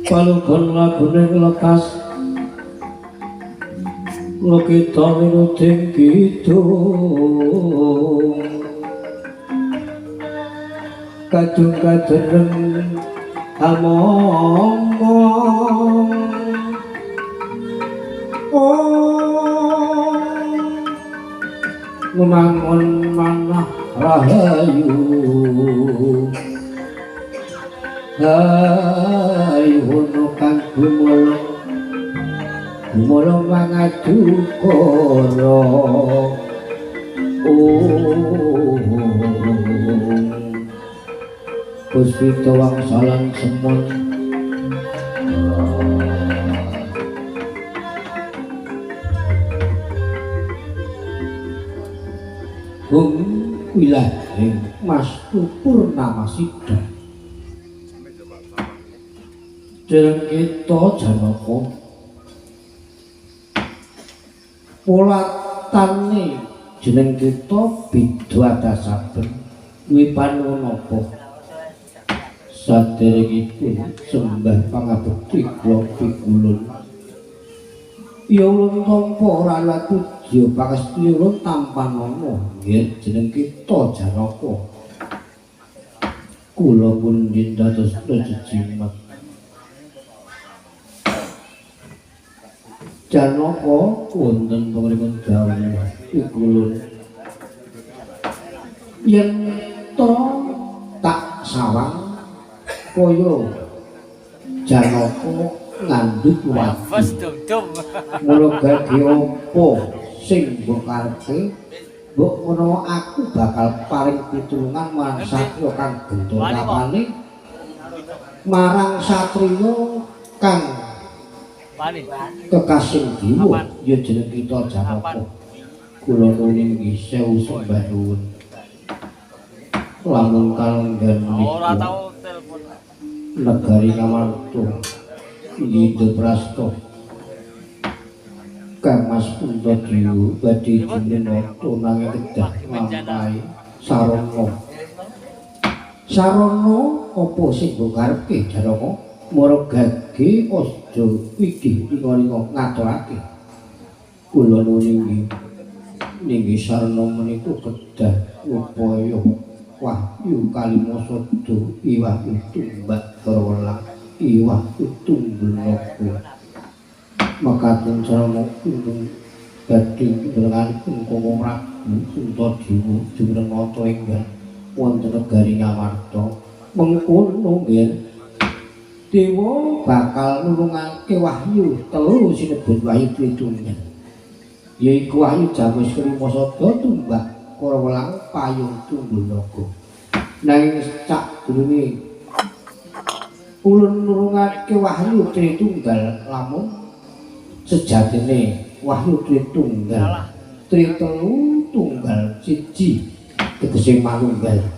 Palugon lagune lekas Lokita minuding kidung Kadung kadereng among-mong Ngumangun manah rahayu Hai hono kang gumolong gumolong mangadukara. Oh Puspita wangsalan semon Hum wilahing Mas Purnamasida. Jeneng kita Janaka polatane jeneng kita beda adasaben kuwi panuwun apa saderengipun sembah pangabekti kula pikulun ya ulun tampa ora liwat puja pangesti ulun tampanana nggih jeneng kita Janaka kula pun dados jejimat Janaka wonten pangrimun dawuh pikulun yen to tak sawang kaya Janaka ngandhut watu mula gage apa sing mbok karepe mbok menawa aku bakal paring pitulungan marang satriya kang genta rapane marang satriya kang kekasih dewa ya jeneng kita Janaka. Kula nuwun inggih sewu sembah nuwun. Lamun kalenggan menika negari Ngamarta Indraprasta Kang Mas Puntadewa badhe jumenata nanging kedah nglampahi sarana. Sarana apa sing mbok karepke Janaka? Mara gage aja wigih ringa-ringa ngaturake. Kula nuwun inggih ninggi sarana menika kedah upaya wahyu kalima sada iwah tumbak karawelang iwah tunggul naga. Mekaten sarana ingkang badhe panjenenganipun Koko Prabu Puntadewa jumenengata enggal wonten negari Ngamarta. Mengkono nggih Dewa bakal nulungake wahyu telu sinebut wahyu Tritunggal. Yaiku wahyu Jamus kelima sada tumbak karawelang payung tunggul naga. Nanging sakdurunge ulun nulungake wahyu Tritunggal lamun sejatine wahyu Tritunggal tritelu tunggal siji tegese manunggal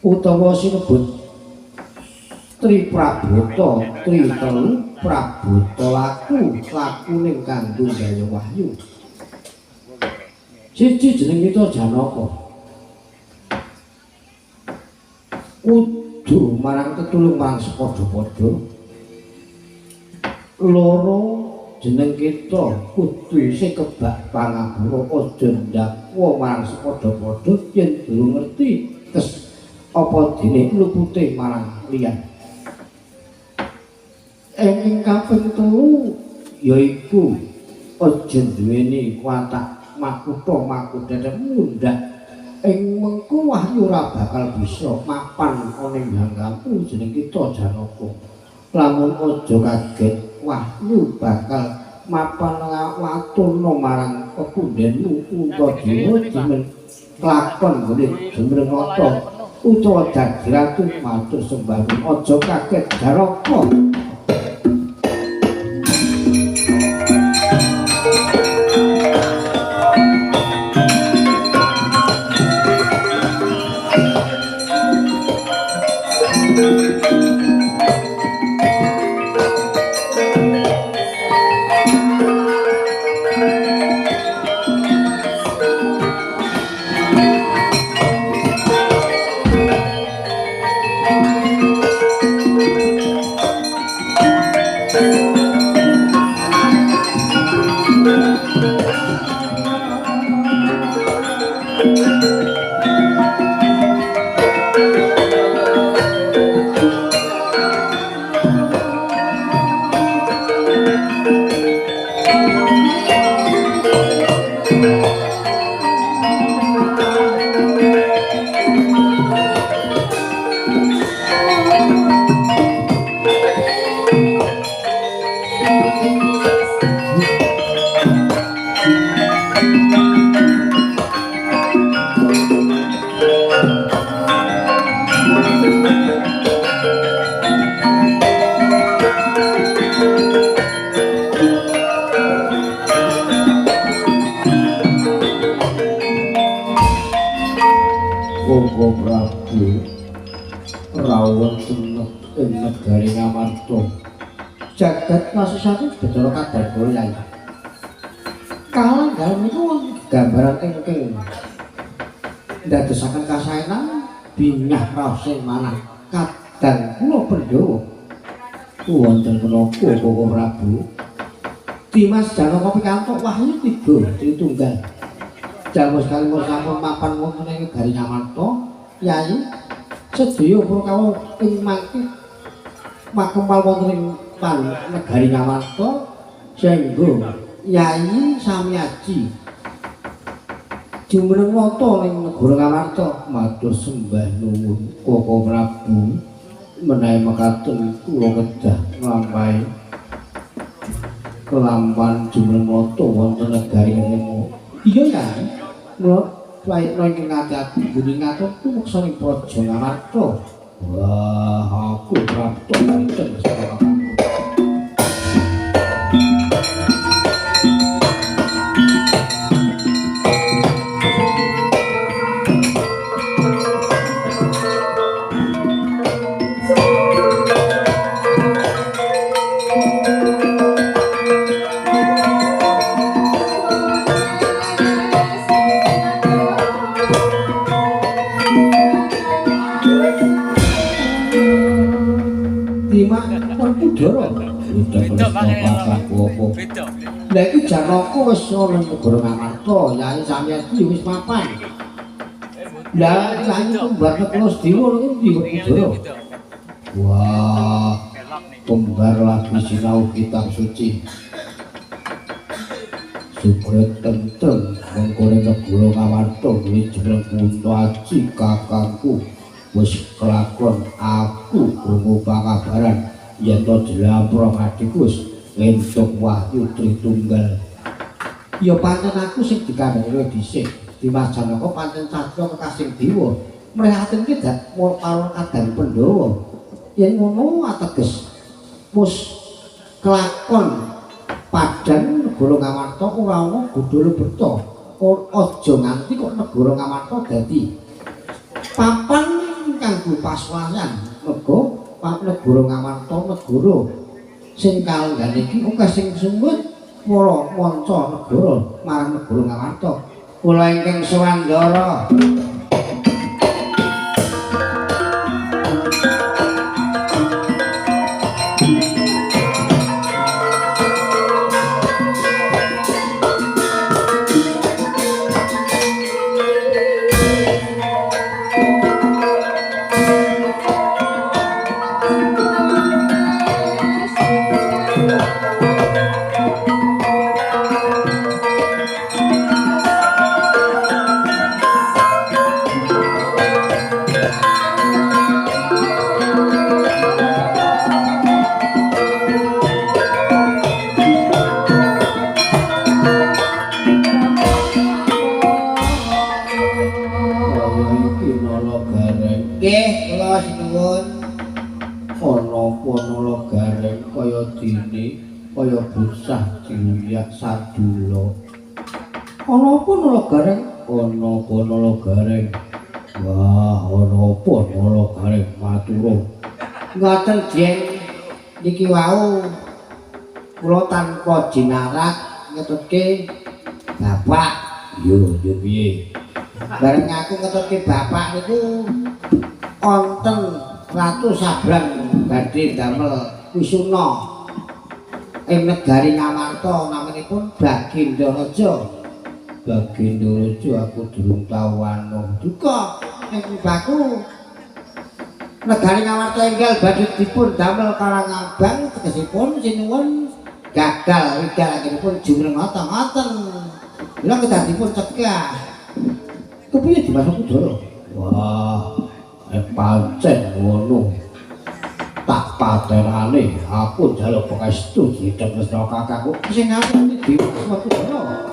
utawa sinebut Tri Prabota, Tri Telu Prabota laku, lakuning kanggo gawe wahyu. Siji jeneng kita Janaka. Kudu marang tetulung marang sepadha-padha. Loro jeneng kita kudu isih kebak pangapura aja ndakwa marang sepadha-padha yen durung ngerti kes apa dene lupute marang liyan. Ingkang kaping telu yaiku aja duweni watak makutha makutha mundhak ing mengko wahyu ora bakal bisa mapan ana ing hanggamu jeneng kita Janaka. Lamun aja kaget wahyu bakal mapan watuna marang pepundhenmu Puntadewa jimen lakon gone jumreng nata utawa dadi ratu matur sembah aja kaget Janaka. Jagat wasisane Bathara Kadargala Yai. Kalanggal niku wonten gambaran ingkang ndadosaken kasaenan bingah raos sing manah kadang kula Pandhawa. Wonten menapa Koko Prabu? Dimas Janaka pikantuk wahyu tiga Tritunggal. Jamus kalima sampun mapan wonten ing negari Ngamarta, Yai sedaya para kawula ing mangke makempal wonten ing negari Ngamarta sehingga Yai Samyaji jumeneng wata ing negara Ngamarta matur sembah nuwun Koko Prabu menawi mekaten kula kedah nglampahi kelampan jumeneng wata wonten negari Ngamarta. Iya Yai, mula prayitna ingkang ati-ati guningatur tumeksa ing Praja Ngamarta. Wah, aku prapta pinten saka Lha iki Janaka wis ana negara Ngamarta, Yai Samyaji wis mapan. Lah Yai kembar Nekula Sedewa niku ndi Werkudara? Wah, kembar lagi sinau kitab suci. Supaya tentrem mengko ning negara Ngamarta kuwi jeneng Puntaji kakangku wis kelakon aku krungu pakabaran yen to jlamprong adhiku wis entuk wahyu Tritunggal. Ya pancen aku sing dikandhani dhisik. Dimas Janaka pancen satriya kekasih dewa. Mrihatin ki dak karo kadang Pandhawa. Yen ngono ateges wis kelakon padang negara Ngamarta ora ana godholo berta. Aja nganti kok negara Ngamarta dadi papan kanggo paswayan. Mergo negara Ngamarta negara sing kalenggan iki akeh sing suwun para manca negara marang negara Ngamarta. Kula ingkang Suwandara. Gareng kaya dene kaya bocah diuyak sardula. Ana apa Nala Gareng? Ana apa Nala Gareng? Wah, ana apa Nala Gareng matura. Ngoten Jeng, niki wau kula tanpa jinarak ngetutke bapak. Yo, yo piye? Bareng aku ngetutke bapak niku wonten Ratu Sabrang badhe damel wisuna ing negari Ngamarta namanipun Baginda Raja. Baginda Raja aku durung tau ana. Duka ing baku negari Ngamarta enggal badhe dipun damel Karangabang tegesipun sinuwun gagal wigal anggenipun jumeneng ngoten. Mila kedah dipun cegah. Kepiye Dimas Werkudara? Wah, pancen ngono. Tak patenane aku njaluk pangestu didhem tresna kakangku sing aku iki Dimas Werkudara.